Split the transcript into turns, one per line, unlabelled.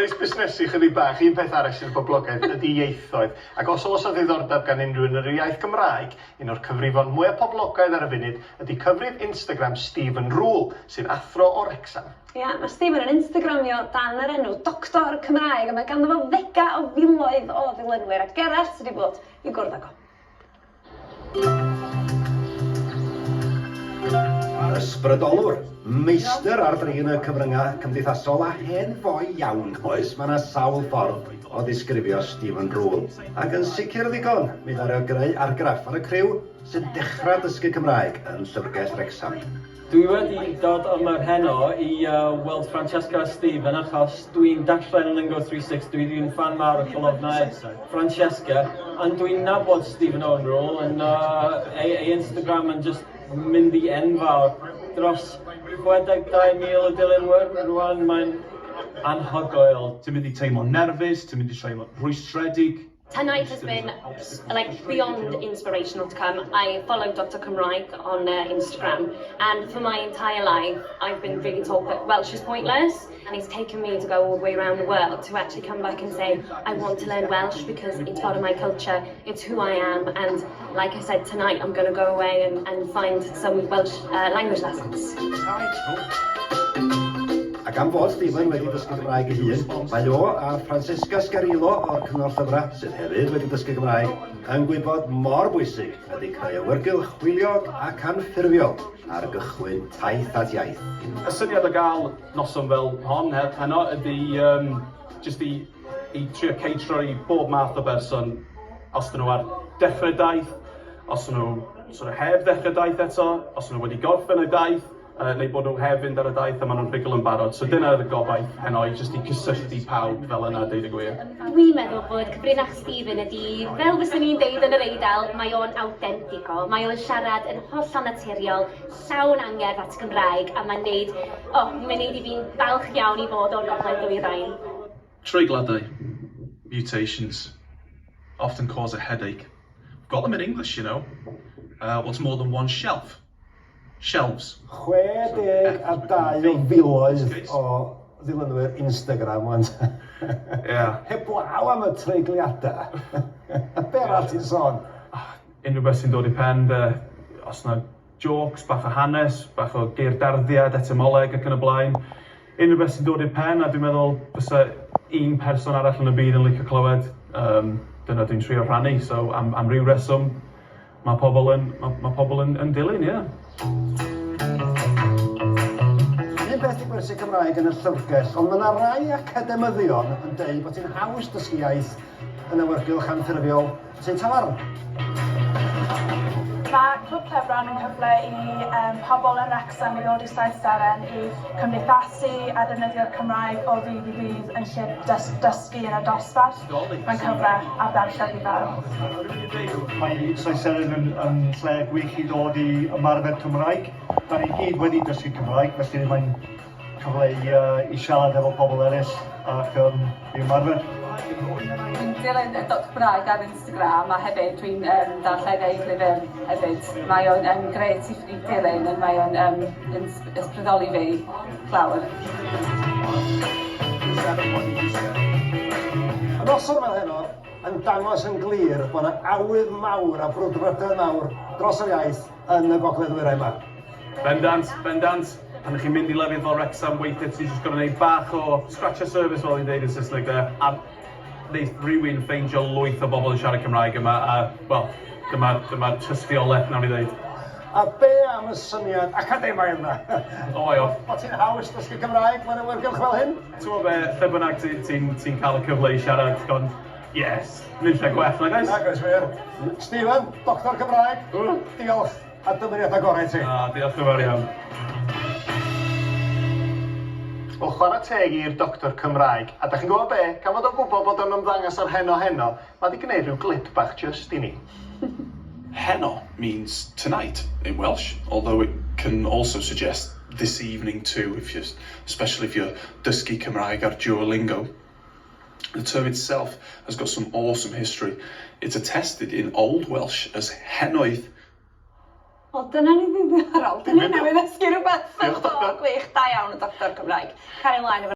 Neis busnesu chydig bach, un peth arall sy'n boblogaidd ydy ieithoedd, ac os oes 'na ddiddordeb gan unrhyw un yn yr iaith Gymraeg, un o'r cyfrifon mwyaf poblogaidd ar y funud ydy cyfrif Instagram Stephen Rule, sy'n athro o Wrecsam.
Ia, mae Stephen yn Instagramio dan yr enw Doctor Cymraeg a mae ganddo fo ddegau o filoedd o ddilynwyr a Gerallt sydd wedi bod i gwrdd ag o.
Ysbrydolwr, meistr ar drin y cyfryngau cymdeithasol a hen foi iawn, oes, mae 'na sawl ffordd o ddisgrifio Stephen Rule, ac yn sicr ddigon, mi ddaru o greu argraff ar y criw sy'n dechrau dysgu Cymraeg yn Llyfrgell Wrecsam.
Dwi wedi dod yma heno i uh, weld Francesca a Stephen achos dwi'n darllen Lingo 360, dwi dwi'n fan mawr o colofnau Francesca, ond dwi'n nabod Stephen Owen Rule yn uh, ei, ei Instagram yn just mynd i enfawr dros 62,000 o dilynwyr rwan, mae'n anhygoel.
Ti'n mynd i teimlo'n nerfus, ti'n mynd i teimlo'n rhwystredig.
Tonight has been like beyond inspirational to come. I follow Dr Cymraeg on Instagram and for my entire life I've been really taught that Welsh is pointless and it's taken me to go all the way around the world to actually come back and say I want to learn Welsh because it's part of my culture, it's who I am and like I said tonight I'm going to go away and, and find some Welsh language lessons.
Ac am fod Stephen wedi dysgu Cymraeg ei hun, mae o a Francesca Scarillo o'r Cyngor Llyfrau, sydd hefyd wedi dysgu Cymraeg, yn gwybod mor bwysig ydy creu awyrgylch hwyliog ac anffurfiol ar gychwyn taith at iaith.
Y syniad o gael noson fel hon heno ydy um, jyst i, i trio ceitro i bob math o berson, os dyn nhw ar dechrau daith, os dyn nhw sort of heb ddechrau daith eto, os dyn nhw wedi gorffen y daith, uh, neu bod nhw heb fynd ar y daith a maen nhw'n rhugl yn barod. So dyna oedd y gobaith heno, i jyst i cysylltu pawb fel yna, deud y gwir.
Dwi'n meddwl bod cyfrinach Stephen ydi, fel fyswn i'n deud yn yr Eidal, mae o'n autentico. Mae o'n siarad yn hollol naturiol, llawn angerdd at Gymraeg, a mae'n neud, oh, mae'n neud i fi'n falch iawn i fod o'r Gogledd Ddwyrain.
Treigladau, mutations, often cause a headache. We've got them in English, you know. What's more than one shelf? Shelves.
62 o filoedd o ddilynwyr Instagram wan.
Ia.
Heblaw am y treigliadau. Be arall ti'n sôn?
Unrhyw beth sy'n dod i pen de, os 'na jôcs, bach o hanes, bach o geirdarddiad, etymoleg ac yn y blaen. Unrhyw beth sy'n dod i'r pen a dwi'n meddwl fysa un person arall yn y byd yn licio clywed, yym dyna dwi'n trio rhannu so am am ryw reswm ma' pobl yn ma' ma' pobl yn yn dilyn ie.
Un peth 'di gwersi Cymraeg yn y llyfrgell, ond ma' 'na rai academyddion yn deud bod hi'n haws dysgu iaith yn awyrgylch anffurfiol Tŷ tafarn.
Mae Clwb Clebran yn cyfle i um, pobl yn Wrecsam i ddod i Saith Seren i cymdeithasu a defnyddio'r Cymraeg o ddydd i ddydd yn lle dys dysgu yn y dosbarth. Mae'n cyfle ardderchog i bawb.
Mae Saith Seren yn, yn lle gwych i ddod i ymarfer Cymraeg. Da ni gyd wedi dysgu Cymraeg, felly mae'n cyfle i, uh, i siarad efo pobl eraill ac um, i ymarfer.
Dwi'n dilyn y Dot Cymraeg ar Instagram a hefyd dwi'n um, darllen ei llyfr hefyd. Mae o'n um, grêt i, i dilyn a mae o'n um, yn ysbrydoli fi llawer.
Y noson fel heno yn dangos yn glir bod yna awydd mawr a brwdfrydedd mawr dros yr iaith yn y Gogledd Ddwyrain 'ma.
Bendant, bendant. Pan 'ych chi'n mynd i lefydd fel Wrecsam, weithiau ti jyst gorfod neud bach o scratch a service fel fi'n deud yn Saesneg de, a neith rywun ffeindio lwyth o bobl yn siarad Cymraeg yma a, wel, dyma'r dyma tystiolaeth nawn ni ddeud.
A be am y syniad academaidd 'na?
O ia.
Bod hi'n haws dysgu Cymraeg mewn awyrgylch fel hyn?
T'mo' be', lle bynnag ti ti'n ti'n cael y cyfle i siarad, ond yes, nunlle gwell nag oes?
Nag oes wir. Stephen, Doctor Cymraeg, diolch a dymuniadau gorau i ti.
Ah, diolch yn fawr iawn.
Wel, chwarae teg i'r Doctor Cymraeg. A dach chi'n gwybod be? Gan fod o'n gwybod bod o'n ymddangos ar Heno Heno, mae 'di gwneud rhyw glip bach jyst i ni.
Heno means tonight in Welsh, although it can also suggest this evening too, if you're, especially if you're dysgu Cymraeg ar Duolingo. The term itself has got some awesome history. It's attested in Old Welsh as henoeth.
Wel dyna ni ddiddorol. Dyn ni newydd ddysgu rhywbeth.
Diolch, doctor.
Gwych, da iawn y doctor Cymraeg. Cario mlaen efo...